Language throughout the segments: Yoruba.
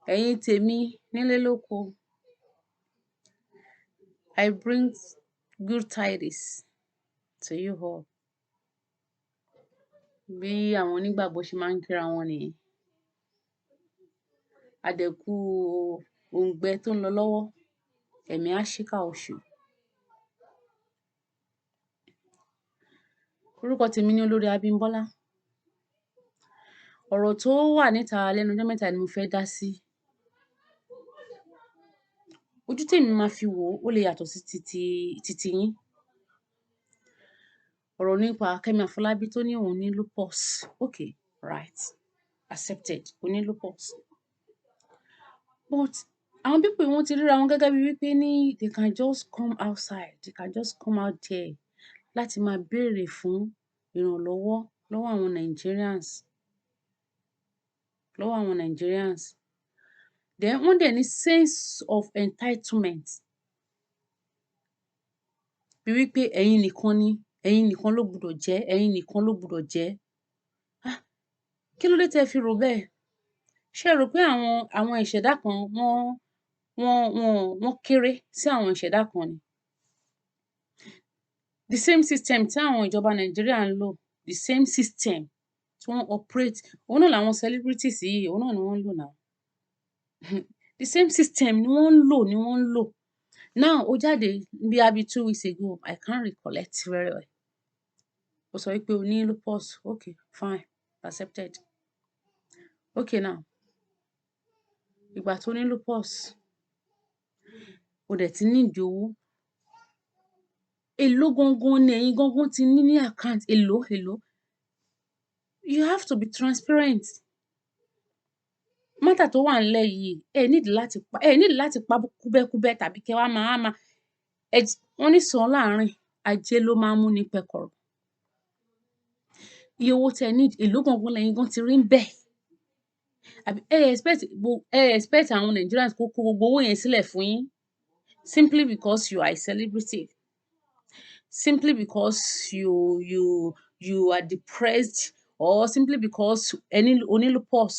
Ẹ̀yin tèmi nílé lóko, I bring good tidings to you all. Bí àwọn onígbàgbọ́ ṣe máa ń kíra wọn nìyẹn. A dẹ̀ kú òǹgbẹ tó ń lọ lọ́wọ́, ẹ̀mí á ṣíkà oṣù. Orúkọ tèmi ni Olórí Abímbọ́lá. Ọ̀rọ̀ tó wà níta lẹ́nu ọjọ́ mẹ́ta ni mo fẹ́ dá sí. Ojú tèmi máa fi wò ó, ó lè yàtọ̀ sí titi yín. Ọ̀rọ̀ nípa Kẹ́mi Àfọlábí tó ní òun ní lupus. Okay, right. Accepted. Ó ní lupus. But àwọn people wọ́n ti ríra wọn gẹ́gẹ́ bí wípé ní they can just come outside, they can just come out there láti máa béèrè fún ìrànlọ́wọ́ lọ́wọ́ àwọn Nigerians. Lọ́wọ́ àwọn Nigerians. Then wọ́n dẹ̀ ní sense of entitlement. Bí wípé ẹ̀yin nìkan ni, ẹ̀yin nìkan ló gbọdọ̀ jẹ́, ẹ̀yin nìkan ló gbọdọ̀ jẹ́. Ah! Kí ló dé tí ẹ fi rò bẹ́ẹ̀? Ṣé ẹ rò pé àwọn ìṣẹ̀dá kan wọ́n kéré sí àwọn ìṣẹ̀dá kan ni? The same system tí àwọn ìjọba Nàìjíríà ń lò, the same system tí wọ́n operate, òun náà làwọn celebrities yìí, òun náà ni wọ́n ń lò now. The same system ni wọ́n ń lò, ni wọ́n ń lò. Now, ó jáde bí i 2 weeks ago, I can't recollect very well. Ó sọ wípé o ní lupus. Okay, fine, accepted. Okay now, ìgbà tó ní lupus, o dẹ̀ ti need owó. Èló gangan ni ẹ̀yin gangan ti ní ní account? Èló, èló? You have to be transparent. Matter tó wà nílẹ̀ yìí, ẹ need láti pa kúbẹ́kúbẹ́ tàbí kí ẹ wá máa ẹ. Wọ́n ní sàn láàárín, ajé ló máa ń mú ní pẹ̀kọ̀rọ̀. Iye owó tí ẹ need, èló gangan lẹ̀yin gan ti rí ńbẹ̀? Àbí ẹ expect àwọn Nigerians kó kó gbogbo owó yẹn sílẹ̀ fún yín simply because you are a celebrity, simply because you are depressed, or simply because ẹ ní o ní lupus?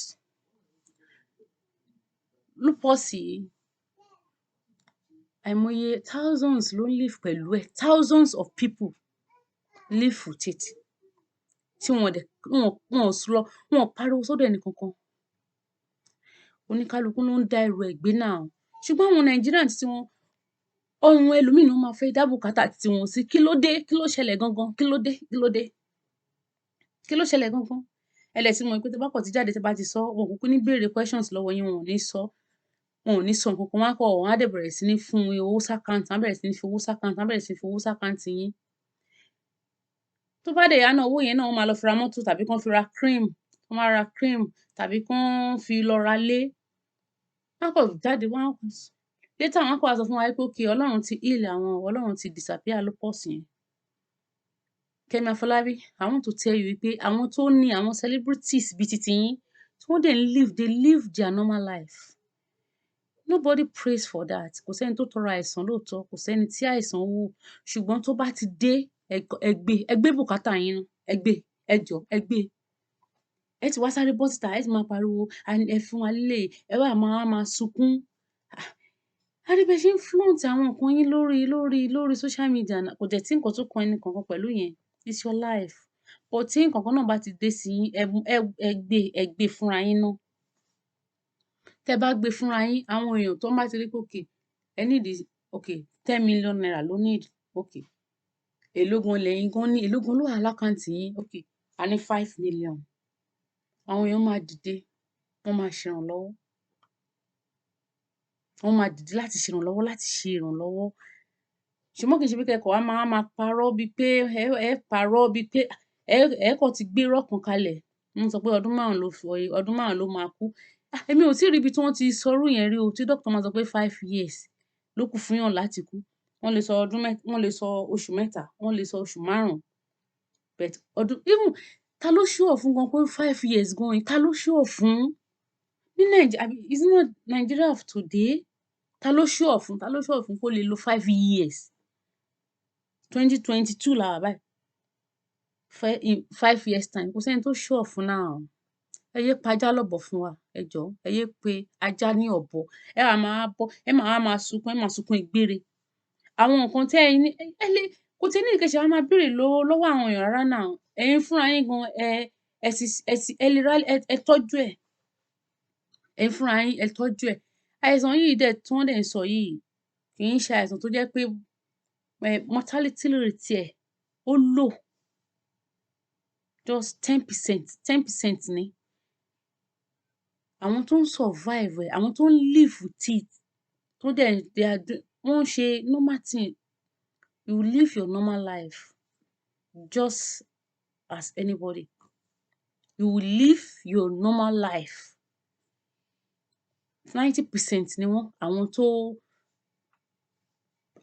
Lupus yìí, àìmọye thousands ló ń live pẹ̀lú ẹ̀. Thousands of people live with it tí wọn dẹ̀ wọn ò lọ, wọn ò pariwo sọ́dọ̀ ẹnì kankan. Oníkálukú ló ń dá ẹrù ẹ̀ gbé now. Ṣùgbọ́n àwọn Nigerians tí wọn, ọrùn ẹlòmíì ni wọ́n máa fẹ́ dá bùkátà tí wọn sí. Kí ló dé? Kí ló ṣẹlẹ̀ gangan? Kí ló dé? Kí ló dé? Kí ló ṣẹlẹ̀ gangan? Ẹ dẹ̀ ti mọ̀ pé tí ẹ bá kàn tí jáde, tí ẹ bá ti sọ, wọn kúkú ní béèrè questions lọ́wọ́ yín, wọn ò ní sọ, wọn ò ní sọ nǹkan kan. Wọ́n á kọ̀, wọ́n á dẹ̀ bẹ̀rẹ̀ sí ní fún owó sí account, wọ́n á bẹ̀rẹ̀ sí ní fi owó sí account, wọ́n á bẹ̀rẹ̀ sí ní fi owó sí account yín. Tó bá dẹ̀ yá náà, owó yẹn náà, wọ́n máa lọ fi ra mọ́tò tàbí kán fi ra cream, wọ́n máa ra cream tàbí kán fi lọ ra lé. Wọ́n á kàn jáde, wọ́n á later, wọ́n á kàn wá sọ fún wa wípé okay, Ọlọ́run ti heal àwọn, Ọlọ́run ti disappear lupus yẹn. Kẹ́mi Àfọlábí, I want to tell you wípé àwọn tó ní àwọn celebrities bíi titi yín tí wọ́n dẹ̀ ń live, they live their normal life. Nobody prays for that. Kò sẹ́ni tó tọrọ àìsàn lóòótọ́, kò sẹ́ni tí àìsàn wù. Ṣùgbọ́n tó bá ti dé, ẹ gbé, ẹ gbé bùkátà yín ná, ẹ gbé, ẹ jọ̀ọ́, ẹ gbé. Ẹ ti wá sáré bọ́ síta, ẹ ti máa pariwo, ẹ fún wa léléyìí, ẹ wá máa sunkún. A rí bí ẹ ṣe ń flaunt àwọn nǹkan yín lórí social media náà. Kò dẹ̀ tí nǹkan tó kan ẹni kankan pẹ̀lú yẹn. It's your life. But tí nǹkan kan náà bá ti dé sí yín, ẹ gbé, ẹ gbé fúnra yín ná. Tẹ bá gbé fúnra yín, àwọn èèyàn tó bá ti rí pé okay, ẹ need, okay, ₦10 million ló need, okay. Èló gan lẹ̀yin gan ní? Èló gan ló wà l'account yín? Okay, a ní 5 million. Àwọn èèyàn máa dìde, wọ́n máa ṣe ìrànlọ́wọ́. Wọ́n máa dìde láti ṣe ìrànlọ́wọ́, láti ṣe ìrànlọ́wọ́. Ṣùgbọ́n kì í ṣe pé kí ẹ kàn wá máa parọ́ bíi pé ẹ parọ́ bíi pé ẹ kàn ti gbé irọ́ kan kalẹ̀. Wọ́n sọ pé ọdún 5 ló fi, ọdún 5 ló máa kú. Ah! Èmi ò tí ì rí ibi tí wọ́n ti sọ irú yẹn rí o, tí doctor máa sọ pé 5 years ló kù fún èèyàn láti kú. Wọ́n lè sọ wọ́n lè sọ oṣù 3, wọ́n lè sọ oṣù 5. But ọdún, even ta ló sure fún gan pé 5 years gan yìí, ta ló sure fún? Ní Nàìjíríà, àbí is it not Nigeria of today? Ta ló sure fún? Ta ló sure fún kó lè lo 5 years? 2022 la wà báyìí. In 5 years time, kò sẹ́ni tó sure fún now. Ẹ yé pe ajá lọ́bọ fún wa, ẹ jọ̀ọ́. Ẹ yé pe ajá ní ọ̀bọ. Ẹ wá máa bọ́, ẹ máa wá máa sunkún, ẹ máa sunkún egbére. Àwọn nǹkan tí ẹ ní, ẹ lè, kò tí ẹ need kí ẹ ṣe wá máa béèrè lọ́wọ́ àwọn èèyàn rárá now. Ẹ̀yin fúnra yín gan, ẹ ti, ẹ ti, ẹ lè rá, ẹ tọ́jú ẹ̀. Ẹ̀yin fúnra yín, ẹ tọ́jú ẹ̀. Àìsàn yìí dẹ̀ tí wọ́n dẹ̀ ń sọ yìí kì í ṣe àìsàn tó jẹ́ pé mortality rate ẹ̀ ó low. Just 10%, 10% ni. Àwọn tó ń survive ẹ̀, àwọn tó ń live with it, tó dẹ̀ they are wọ́n ń ṣe normal thing. You will live your normal life just as anybody. You will live your normal life. 90% ni wọ́n, àwọn tó,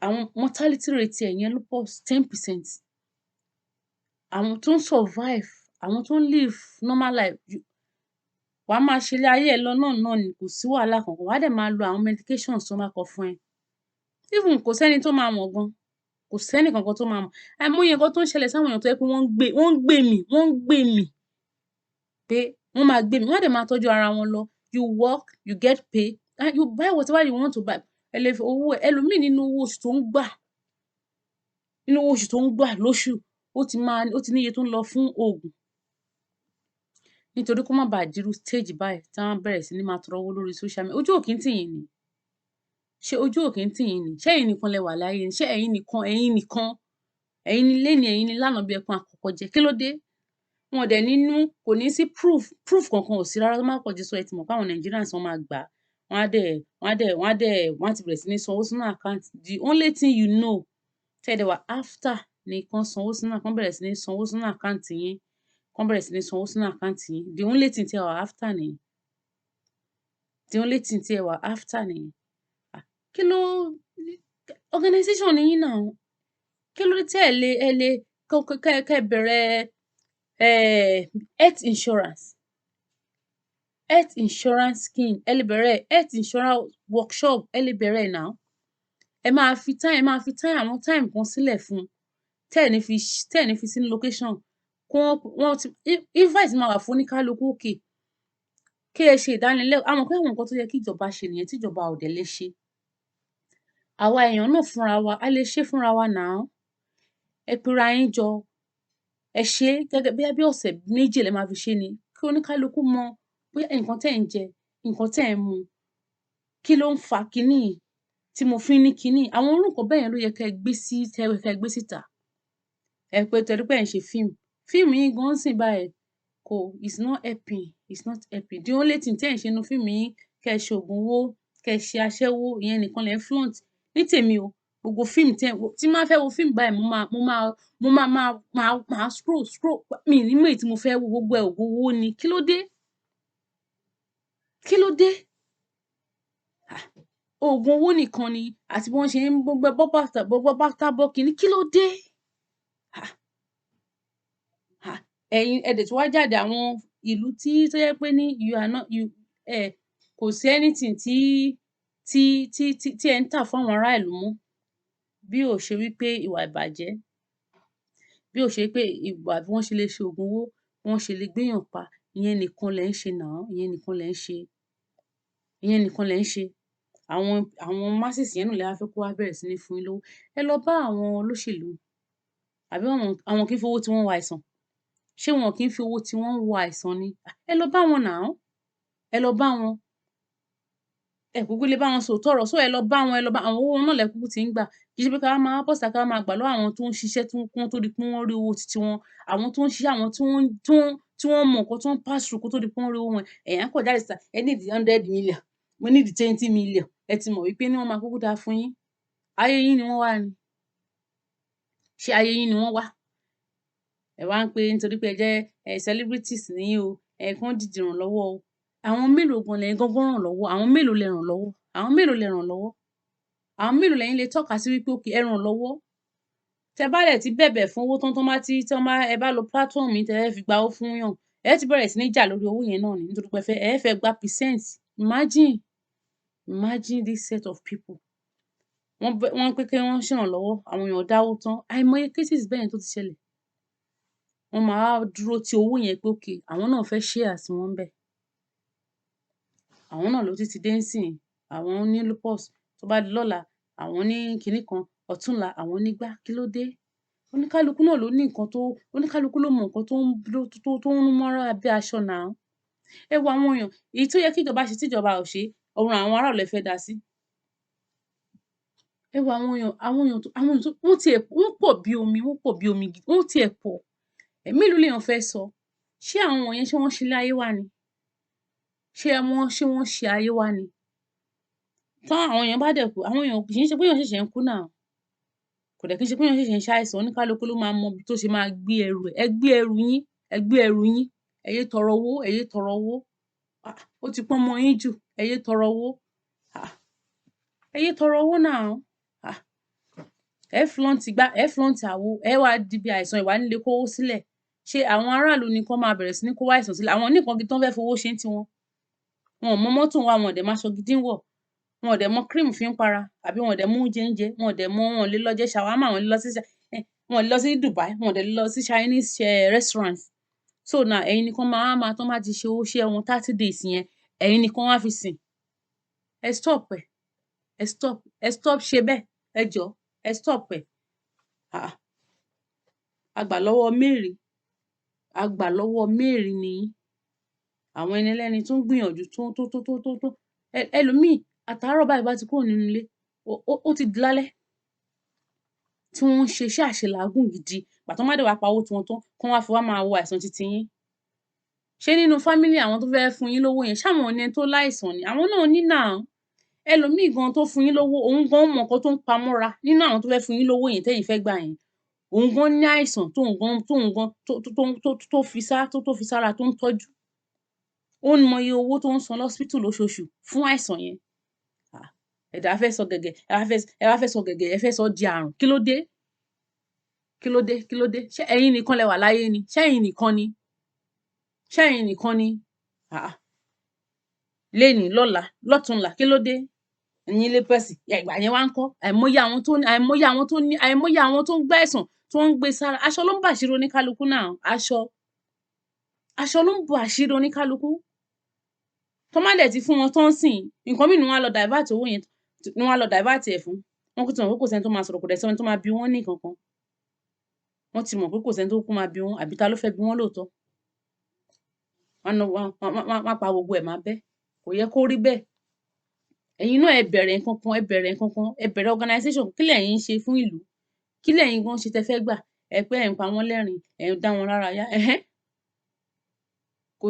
àwọn mortality rate ẹ̀ yẹn lupus 10%. Àwọn tó ń survive, àwọn tó ń live normal life, wà á máa ṣe ilé ayé ẹ lọ náà náà ni, kò sí wàhálà kankan. Wà á dẹ̀ máa lo àwọn medications tó máa kọ fún ẹ. Even kò sẹ́ni tó máa mọ̀ gan. Kò sẹ́ni kankan tó máa mọ̀. Àìmọye nǹkan tó ń ṣẹlẹ̀ sáwọn èèyàn tó jẹ́ pé wọ́n ń gbé mì, wọ́n ń gbé mì pé wọ́n máa gbé mì, wọ́n á dẹ̀ máa tọ́jú ara wọn lọ. You work, you get pay, and you buy whatever you want to buy. Ẹ lè fi owó ẹlòmíì nínú owó oṣù tó ń gbà, nínú owó oṣù tó ń gbà lóṣù, ó ti máa, ó ti ní iye tó ń lọ fún òògùn. Nítorí kó má ba à dirú stage báyìí tí wọ́n bẹ̀rẹ̀ sí ní máa tọrọ owó lórí social media. Ojú ò kí ń tì yín ni. Ṣé ojú ò kí ń tì yín ni? Ṣé ẹ̀yin nìkan lẹ wà láyé ni? Ṣé ẹ̀yin nìkan, ẹ̀yin nìkan, ẹ̀yin ni léni, ẹ̀yin ni lánàá bí ẹkún àkọ́kọ́ jẹ? Kí ló dé? Wọn ò dẹ̀ nínú, kò ní sí proof, proof kankan ò sí rárá. Tó má kàn ti sọ, ẹ ti mọ̀ pé àwọn Nigerians wọ́n máa gbà á. Wọ́n á dẹ̀, wọ́n á dẹ̀, wọ́n á dẹ̀, wọ́n á ti bẹ̀rẹ̀ sí ní sanwó sínú account. The only thing you know tẹ́ ẹ dẹ̀ wà after ni kán sanwó sínú, kán bẹ̀rẹ̀ sí ní sanwó sínú account yín, kán bẹ̀rẹ̀ sí ní sanwó sínú account yín. The only thing tí ẹ wà after nìyẹn. The only thing tí ẹ wà after nìyẹn. Ah, kí ló, organization ni yín now. Kí ló dé tí ẹ lè kẹ́ bẹ̀rẹ̀ health insurance, health insurance scheme? Ẹ lè bẹ̀rẹ̀ health insurance workshop, ẹ lè bẹ̀rẹ̀ now. Ẹ máa fi time, àwọn time kan sílẹ̀ fún tẹ́ ẹ̀ ní fi sínú location kí wọ́n ti invite máa wà fún oníkálukú, okay, kí ẹ ṣe ìdánilẹ́kọ̀ọ́. A mọ̀ pé àwọn nǹkan tó yẹ kí ìjọba ṣe nìyẹn tí ìjọba ò dẹ̀ lè ṣe. Àwa èèyàn náà fúnra wa, a lè ṣe fúnra wa now. Ẹ pera yín jọ, ẹ ṣe gẹ́gẹ́ bóyá bí ọ̀sẹ̀ 2 lẹ máa fi ṣe ni, kí oníkálukú mọ bóyá nǹkan tí ẹ̀ ń jẹ, nǹkan tí ẹ̀ ń mu, kí ló ń fa kiní yìí tí mo fi ń ní kiní yìí. Àwọn irú nǹkan bẹ́ẹ̀ yẹn ló yẹ kí ẹ gbé sí, kí ẹ gbé síta. Ẹ pé torí pé ẹ̀ ń ṣe fíìmù. Fíìmù yín gan sìn báyìí kò, it's not helping, it's not helping. The only thing tí ẹ̀ ń ṣe nínú fíìmù yín, kí ẹ ṣe ògùn owó, kí ẹ ṣe aṣẹ́wó, ìyẹn nìkan lẹ̀ ń flaunt. Ní tèmi o, gbogbo fíìmù tí ẹ̀ ń wò, tí n bá fẹ́ wo fíìmù báyìí, mo máa scroll, scroll, mi ò ní mọ èyí tí mo fẹ́ wo, gbogbo ẹ̀ ògùn owó ni. Kí ló dé? Kí ló dé? Ah, ògùn owó nìkan ni àti bí wọ́n ṣe ń bọ́ bàtà, bọ́ bàtà bọ́ kiní. Kí ló dé? Ah, ah, ẹ̀yin ẹ dẹ̀ tún wá jáde àwọn ìlú tí tó jẹ́ pé ní you are not you kò sí anything tí ẹ ń tà fún àwọn ará ìlú mọ́. Bí ó ṣe wí pé ìwà ìbàjẹ́, bí ó ṣe pé ìwà bí wọ́n ṣe lè ṣe ògùn owó, bí wọ́n ṣe lè gbéyàn pa, ìyẹn nìkan lẹ̀ ń ṣe now, ìyẹn nìkan lẹ̀ ń ṣe, ìyẹn nìkan lẹ̀ ń ṣe. Àwọn masses yẹn náà lẹ wá fẹ́ kó wá bẹ̀rẹ̀ sí ní fún yín lówó. Ẹ lọ bá àwọn olóṣèlú, àbí àwọn kì í fowó tí wọ́n wo àìsàn. Ṣé wọn kì í fi owó tí wọ́n wo àìsàn ni? Ẹ lọ bá wọn now. Ẹ lọ bá wọn. Ẹ kúkú lè bá wọn sòótọ́ ọ̀rọ̀, so ẹ lọ bá wọn, ẹ lọ bá àwọn owó wọn náà lẹ kúkú tí ń gbà. Kì í ṣe pé ká máa bọ́ síta ká máa gbà lọ́wọ́ àwọn tó ń ṣiṣẹ́ tí wọ́n tó di pé wọ́n rí owó titi wọn. Àwọn tó ń ṣiṣẹ́, àwọn tí wọ́n mọ nǹkan tó ń pass through kó tó di pé wọ́n rí owó wọn. Ẹ̀yin á kàn jáde síta, ẹ need 100 million, mo need 20 million. Ẹ ti mọ̀ wípé ní wọ́n máa kúkú dá fún yín. Ayé yín ni wọ́n wá ni. Ṣé ayé yín ni wọ́n wá? Ẹ wá ń pé nítorí pé ẹ jẹ́ celebrities ní o, ẹ kàn dìde ìrànlọ́wọ́ o. Àwọn mélòó gan lẹ̀yin gangan ràn lọ́wọ́? Àwọn mélòó lẹ ràn lọ́wọ́? Àwọn mélòó lẹ ràn lọ́wọ́? Àwọn mélòó lẹ̀yin lè tọ́ka sí wípé okay, ẹ ràn lọ́wọ́? Tẹ bá dẹ̀ ti bẹ̀bẹ̀ fún owó tán, tán bá tí tí wọ́n bá ẹ bá lo platform yín tẹ fẹ́ fi gba owó fún yàn, ẹ ti bẹ̀rẹ̀ sí ní jà lórí owó yẹn náà ni nítorí pé ẹ fẹ́ gba percent. Imagine, imagine this set of people. Wọ́n pé kí wọ́n ṣèrànlọ́wọ́, àwọn èèyàn dáwó tán. Àìmọye cases bẹ́ẹ̀ yẹn tó ti ṣẹlẹ̀. Wọ́n máa wá dúró ti owó yẹn pé okay, àwọn náà fẹ́ share sí wọn ńbẹ̀. Àwọn náà ló tún ti dé ńsìnyí. Àwọn ní lupus. Tó bá di lọ́la, àwọn ní kinní kan. Ọ̀túnla, àwọn nígbá. Kí ló dé? Oníkálukú náà ló ní nǹkan tó, oníkálukú ló mọ nǹkan tó ń tó ń rún mọ́ra abẹ́ aṣọ now. Ẹ wo àwọn èèyàn, èyí tó yẹ kí ìjọba ṣe tí ìjọba ò ṣe, ọrùn àwọn aráàlú lẹ fẹ́ dá sí. Ẹ wo àwọn èèyàn, àwọn èèyàn tó wọ́n tiẹ̀, wọ́n pọ̀ bí omi, wọ́n pọ̀ bí omi, wọ́n tiẹ̀ pọ̀. Mélòó lèèyàn fẹ́ sọ? Ṣé àwọn wọ̀nyẹn, ṣé wọ́n ṣe ilé ayé wá ni? Ṣé wọ́n ṣe ayé wá ni? Tán àwọn èèyàn bá dẹ̀ kú, àwọn èèyàn kì í ṣe pé èèyàn ṣẹ̀ṣẹ̀ ń kú now. Kò dẹ̀ kí n ṣe pé èèyàn ṣẹ̀ṣẹ̀ ń ṣàìsàn. Oníkálukú ló máa mọ ibi tó ṣe máa gbé ẹrù ẹ̀. Ẹ gbé ẹrù yín, ẹ gbé ẹrù yín. Ẹ yé tọrọ owó, ẹ yé tọrọ owó. Ah, ó ti pọ́n mọ́ yín jù, ẹ yé tọrọ owó. Ah, ẹ yé tọrọ owó now. Ah, ẹ flaunt igbá, ẹ flaunt àwo, ẹ wá di bí àìsàn ìwà nílé kówó sílẹ̀. Ṣé àwọn aráàlú ni kán máa bẹ̀rẹ̀ sí ní kó àìsàn sílẹ̀? Àwọn ní nǹkan gidi tán fẹ́ fowó ṣe ń tiwọn. Wọn ò mọ mọ́tò wà, wọn ò dẹ̀ máṣọ gidi ń wọ̀. Wọn ò dẹ̀ mọ cream fi ń para, àbí wọn ò dẹ̀ mú oúnjẹ ń jẹ, wọn ò dẹ̀ mọ, wọn ò lè lọ jẹ shawarma, wọn ò lè lọ sí, wọn ò lè lọ sí Dubai, wọn ò dẹ̀ lè lọ sí Chinese restaurant. So now, ẹ̀yin ni kán máa máa tán bá ti ṣe owó iṣẹ́ wọn 30 days yẹn, ẹ̀yin ni kán wá fi sìn. Ẹ stop ẹ̀, ẹ stop, ẹ stop ṣe bẹ́ẹ̀, ẹ jọ̀ọ́, ẹ stop ẹ̀. Ah, a gbà lọ́wọ́ mẹ́rin, a gbà lọ́wọ́ mẹ́rin ni yín. Àwọn ẹni ẹlẹ́ni tó ń gbìyànjú tó ẹlòmíì àtàárọ̀ báyìí bá ti kúrò nínú ilé, ó ti di lálẹ́ tí wọ́n ń ṣe iṣẹ́ àṣelàágùn gidi. Ìgbà tán bá dẹ̀ wá pa owó tiwọn tán, kán wá fi wá máa wo àìsàn titi yín. Ṣé nínú family àwọn tó fẹ́ fún yín lówó yẹn, ṣé àwọn ni ẹni tó láìsàn ni? Àwọn náà ní now. Ẹlòmíì gan tó fún yín lówó, òun gan mọ nǹkan tó ń pamọ́ra nínú àwọn tó fẹ́ fún yín lówó yẹn tẹ́yin fẹ́ gbà yẹn. Òun gan ní àìsàn tóun gan tó fi sára tó ń tọ́jú. Ó mọ iye owó tó ń san lọ́spítù lóṣooṣù fún àìsàn yẹn. Ah, ẹ̀dá fẹ́ sọ gẹ̀gẹ̀, ẹ wá fẹ́ sọ gẹ̀gẹ̀, ẹ fẹ́ sọ di àrùn. Kí ló dé? Kí ló dé? Kí ló dé? Ṣé ẹ̀yin nìkan lẹ wà láyé ni? Ṣé ẹ̀yin nìkan ni? Ṣé ẹ̀yin nìkan ni? Ah, lénìí, lọ́la, lọ́túnla, kí ló dé? Ẹ̀yin lupus, ìgbà yẹn wá ń kọ́. Àìmọye àwọn tó ń gbé àìsàn tó ń gbé sára. Aṣọ ló ń bàṣírí oníkálukú náà. Aṣọ ló ń bo àṣírí oníkálukú. Tán bá dẹ̀ ti fún wọn tán sìn, nǹkan míì ni wọ́n á lọ divert owó yẹn, ni wọ́n á lọ divert ẹ̀ fún. Wọ́n kúkú ti mọ̀ pé kò sẹ́ni tó máa sọ̀rọ̀, kò dẹ̀ sẹ́ni tó máa bi wọ́n ní nǹkan kan. Wọ́n ti mọ̀ pé kò sẹ́ni tó kúkú máa bi wọ́n, àbí ta ló fẹ́ bi wọ́n lóòótọ́? Wọ́n á ná wọ́n wọ́n á pa gbogbo ẹ̀ mábẹ́. Kò yẹ kó rí bẹ́ẹ̀. Ẹ̀yin náà, ẹ bẹ̀rẹ̀ nǹkan kan, ẹ bẹ̀rẹ̀ nǹkan kan, ẹ bẹ̀rẹ̀ organization. Kí lẹ̀yin ń ṣe fún ìlú? Kí lẹ̀yin gan ṣe tẹ fẹ́ gbà? Ẹ pé ẹ̀ ń pa wọ́n lẹ́rìn-ín, ẹ̀ ń dá wọn lára yá. Ẹ̀hẹ́n. Kò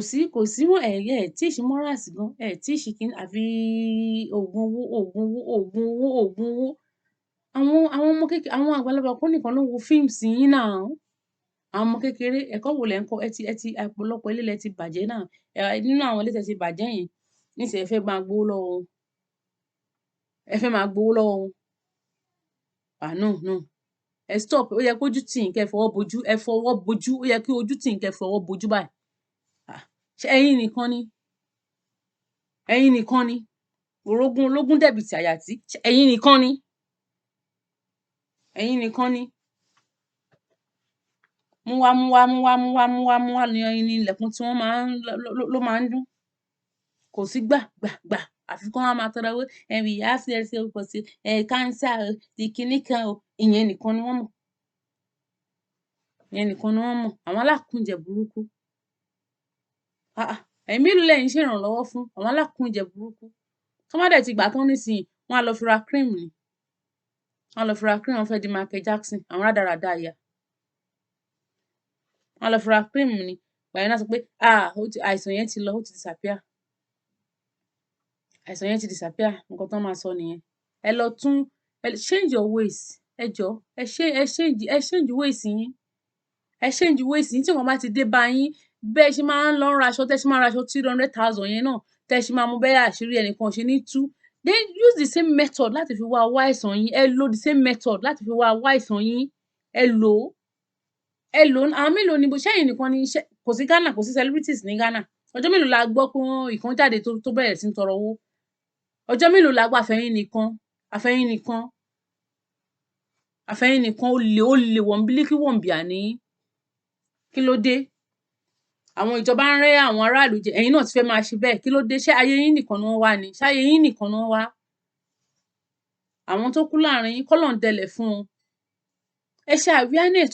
sí mọ́ ẹ̀ ẹ̀ tí ì ṣe morals gan, ẹ̀ tí ì ṣe kíní àfi òògùn owó, òògùn owó, òògùn owó, òògùn owó. Àwọn ọmọ kékeré, àwọn àgbàlagbà kọ́ nìkan ló ń wo fíìmù sí yín now. Àwọn ọmọ kékeré, ẹ̀kọ́ wo lẹ̀ ń kọ́? Ẹ ti ọ̀pọ̀lọpọ̀ ilé lẹ ti bàjẹ́ náà. Nínú àwọn ilé tẹ ti bàjẹ́ yẹn, nísìnyí ẹ fẹ́ máa gbowó lọ́wọ́ wọn. Ẹ fẹ́ máa gbowó lọ́wọ́ wọn. Ah, no, no. Ẹ stop. Ó yẹ kójú tì yín kẹ́ ẹ fọwọ́ bojú, ẹ fọwọ́ bojú. Ó yẹ kí ojú tì yín kẹ́ ẹ fọwọ́ bojú báyìí. Ah, ṣé ẹ̀yin nìkan ni? Ẹ̀yin nìkan ni? Orogún ológun dẹ̀bìtì àyàtí. Ṣé ẹ̀yin nìkan ni? Ẹ̀yin nìkan ni? Múwá múwá múwá múwá múwá múwá ni ilẹ̀kùn tí wọ́n máa ń ló máa ń dún. Kò sí gbà gbà gbà àfi kán wá máa tọrọ owó. We have kò sí cancer o, ti kinní kan o. Ìyẹn nìkan ni wọ́n mọ̀. Ìyẹn nìkan ni wọ́n mọ̀. Àwọn alákùnjẹ burúkú. Ah ah, ẹ̀yin mélòó lẹ̀yin ń ṣèrànlọ́wọ́ fún? Àwọn alákùnjẹ burúkú. Tán bá dẹ̀ ti gbà tán nísìnyí, wọ́n á lọ fi ra cream ni. Wọ́n á lọ fi ra cream, wọ́n fẹ́ di Michael Jackson, àwọn rádaràda ìyà. Wọ́n á lọ fi ra cream ni. Ìgbà yẹn náà sọ pé, ah, ó ti, àìsàn yẹn ti lọ, ó ti disappear. Àìsàn yẹn ti disappear. Nǹkan tán máa sọ nìyẹn. Ẹ lọ tún, ẹ change your ways. Ẹ jọ̀ọ́, ẹ change ways yín. Ẹ change ways yín. Tí nǹkan bá ti dé bá yín, bẹ́ẹ̀ ṣe máa ń lọ ra aṣọ, tẹ́ ṣe máa ra aṣọ 300,000 yẹn náà, tẹ́ ṣe máa mú bẹ́ẹ̀ àṣírí ẹnìkan ò ṣe ní tú. Then use the same method láti fi wá owó àìsàn yín. Ẹ lo the same method láti fi wá owó àìsàn yín. Ẹ lò ó. Ẹ lò ó. Àwọn mélòó ni, ṣé ẹ̀yin nìkan ni? Ṣé kò sí Ghana, kò sí celebrities ní Ghana? Ọjọ́ mélòó la gbọ́ pé wọ́n ìkan jáde tó bẹ̀rẹ̀ sí ń tọrọ owó? Ọjọ́ mélòó la gbọ́? Àfẹ̀yìn nìkan, àfẹ̀yìn nìkan, àfẹ̀yìn nìkan. Olè, olè, wọ̀nbílíkì wọ̀nbíà ní. Kí ló dé? Àwọn ìjọba ń rẹ́ àwọn aráàlú jẹ, ẹ̀yin náà ti fẹ́ máa ṣe bẹ́ẹ̀. Kí ló dé? Ṣé ayé yín nìkan ni wọ́n wá ni? Ṣé ayé yín nìkan ni wọ́n wá? Àwọn tó kú láàrin yín, kọ́lọ́run dẹlẹ̀ fún wọn. Ẹ ṣe awareness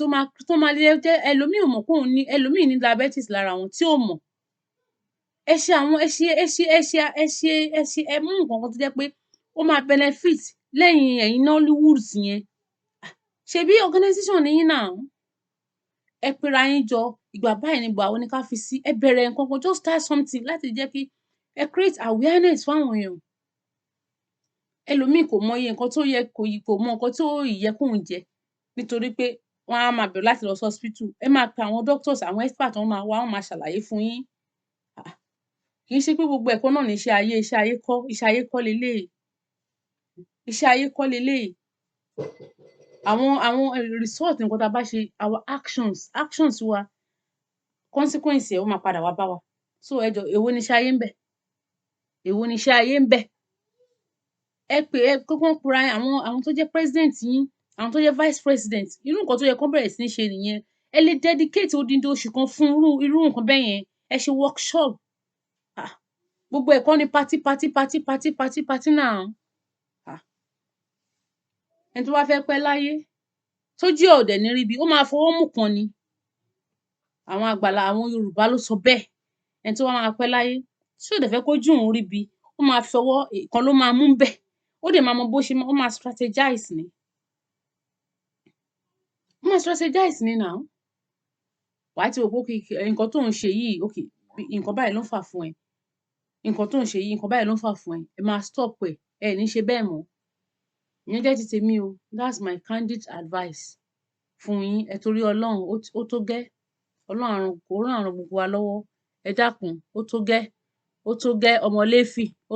tó máa lè jẹ́. Ẹlòmíì ò mọ̀ pé òun ní, ẹlòmíì ní diabetes lára wọn tí ò mọ̀. Ẹ ṣe àwọn ẹ ṣe ẹ ṣe ẹ ṣe ẹ ṣe ẹ ṣe ẹ mú nǹkan kan tó jẹ́ pé ó máa benefit lẹ́yìn ẹ̀yin Nollywood yẹn. Ṣebí organisation ni yín now. Ẹ pera yín jọ, ìgbà báyìí ni, ìgbà wo ni ká fi sí? Ẹ bẹ̀rẹ̀ nǹkan kan, just start something láti jẹ́ kí ẹ create awareness fún àwọn èèyàn. Ẹlòmíì kò mọ iye nǹkan tó yẹ, kò mọ nǹkan tó yẹ kóun jẹ, nítorí pé wọ́n á máa bẹ̀rù láti lọ sí hospital. Ẹ máa pe àwọn doctors, àwọn experts, wọ́n máa wá, wọ́n máa ṣàlàyé fún yín. Kì í ṣe pé gbogbo ẹ̀kọ́ náà ní iṣẹ́ ayé. Iṣẹ́ ayé kọ́, iṣẹ́ ayé kọ́ leléyìí, iṣẹ́ ayé kọ́ leléyìí. Àwọn result nǹkan tá a bá ṣe, our actions, actions wa, consequence ẹ̀, ó máa padà wá bá wa. So ẹ jọ̀ọ́, èwo ni iṣẹ́ ayé ńbẹ̀? Èwo ni iṣẹ́ ayé ńbẹ̀? Ẹ pè ẹ kí wọ́n pera àwọn tó jẹ́ president yín, àwọn tó jẹ́ vice president. Irú nǹkan tó yẹ kán bẹ̀rẹ̀ sí ní ṣe nìyẹn. Ẹ lè dedicate odindi oṣù kan fún irú nǹkan bẹ́ẹ̀ yẹn. Ẹ ṣe workshop. Ah, gbogbo ẹ̀ kọ́ ni party, party, party, party, party, party now. Ah, ẹni tó bá fẹ́ pẹ́ láyé, tójú ẹ̀ ò dẹ̀ ní ríbi, ó máa fọwọ́ mú kan ni. Àwọn àgbàlá, àwọn Yorùbá ló sọ bẹ́ẹ̀. Ẹni tó bá máa pẹ́ láyé, tí ò dẹ̀ fẹ́ kójú òun ríbi, ó máa fọwọ́ ìkan ló máa mú ńbẹ̀. Ó dẹ̀ máa mọ bó ṣe ó máa strategize ni. Ó máa strategize ni now. Wàá ti wò pé okay, nǹkan tó ń ṣe yìí, okay, nǹkan báyìí ló ń fà fún ẹ. Nǹkan tó ń ṣe yìí, nǹkan báyìí ló ń fà fún ẹ. Ẹ máa stop ẹ̀, ẹ ní ṣe bẹ́ẹ̀ mọ́. Ìyẹn jẹ́ ti tèmi o. That's my candid advice fún yín. Ẹ torí Ọlọ́run, ó tó gẹ́. Ọlọ́run á ràn, Ọlọ́run á ràn gbogbo wa lọ́wọ́. Ẹ dákun, ó tó gẹ́, ó tó gẹ́, ọmọ Léfì. Ó